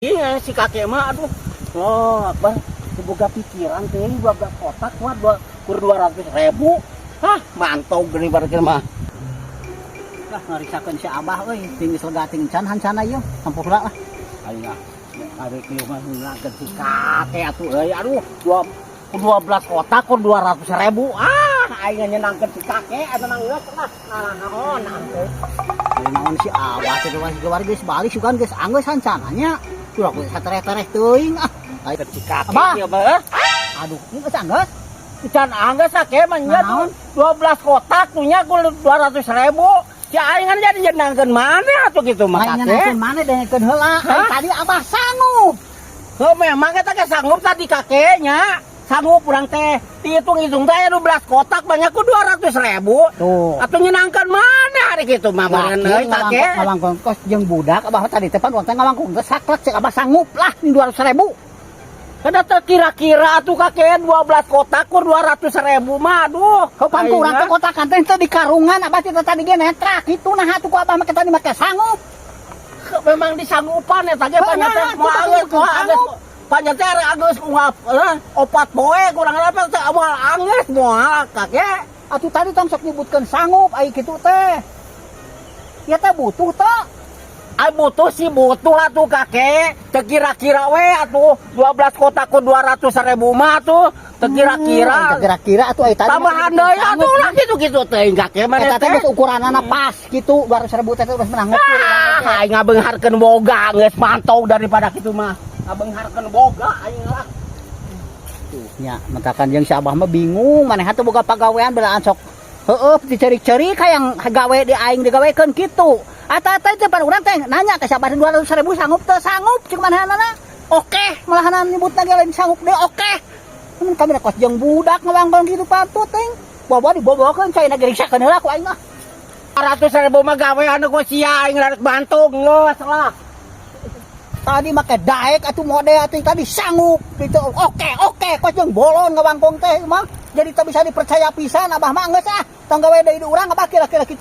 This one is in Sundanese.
Iya, si kakek mah, aduh. Oh, Akbar, boga pikiran teh 12 kotak mah dua kur 200 ribu. Hah, mantau gini bareng mah. Lah, ngarisakeun si Abah euy, tinggi lega ting can hancana ieu, hampura lah. Ayo ah, ari kieu mah ngelakeun si kakek atuh euy. Aduh, 12 kotak kur 200 ribu. Ah, aing nyenangkeun si kakek eta mah geus lah. Nah, naon teh. Ari naon si Abah teh keluar geus balik sugan geus anggeus hancananya. Tuh aku satereh-tereh teuing ah. Aing si kakek Abah. Ieu mah. Aduh, ini geus anggeus. Can anggeus kakek mah nya. Naon? 12 kotak tuh nya kur 200 ribu. Si aing kan jadi nyenangkeun mana atuh gitu mah, Lain kakek. nyenangkeun mana, dengekeun heula. Hah? Tadi Abah sanggup. Oh, memang kita ke sanggup tadi kakeknya. Sanggup urang teh. Dihitung-hitung teh 12 kotak banyak ku 200 ribu. Tuh. Atau nyenangkan mana hari gitu mah meureun euy, kakek. Ngawangkong kos jeung budak Abah tadi teh pan urang teh ngawangkong geus saklek, cek Abah sanggup lah ini 200 ribu. Kada kira-kira atuh kakek, 12 kotak kur 200 ribu mah, aduh. Kau pan ku urang teh kotakan teh teu di karungan, Abah teh tadi ge netrak kitu. Nah, atuh ku Abah make tadi make sanggup. Memang disanggupan ya tadi Benar, panjang teh moal atuh anggeus, moal sanggup. Anggeus. Panjang teh anggeus ungap 4 poe kurang apa teh moal anggeus, moal, kakek. Atuh tadi tong sok nyebutkeun sanggup ai kitu teh. Ya teh butuh teh. Ai butuh sih butuh atuh, kakek. Teu kira-kira we atuh 12 kotak ku 200 ribu mah atuh. Teu kira-kira. Hmm, kira-kira atuh ai tadi. Tambahan deui atuh lah gitu-gitu teh kakek mah Eta teh teh. Geus ukuranana pas gitu, 200 ribu teh geus menang ngukur. Ah, aing ngabeungharkeun boga geus mantau daripada kitu mah. Ngabeungharkeun boga aing lah. Tuh nya, matakan jeung si Abah mah bingung, maneh teh boga pagawean belaan sok heueuh diceri-ceri hayang gawe di aing digawekeun kitu. Ata teh teh pan urang teh nanya ke si Abah 200 ribu sanggup teu, sanggup cek manehna. Oke, malahan nyebut lagi lain sanggup deh, oke. Kami kos jeung budak ngawangkong gitu patut ting. Bawa dibobokeun cai geriksakeun heula ku aing mah. 100 ribu mah gawe anu ku sia aing rek bantu geus lah. Tadi make daek atuh mode atuh tadi sanggup gitu. Oke, oke, kos jeung bolon ngawangkong teh mah. Jadi teu bisa dipercaya pisan Abah mah, geus ah. Tong gawe deui di urang Abah kira-kira kitu.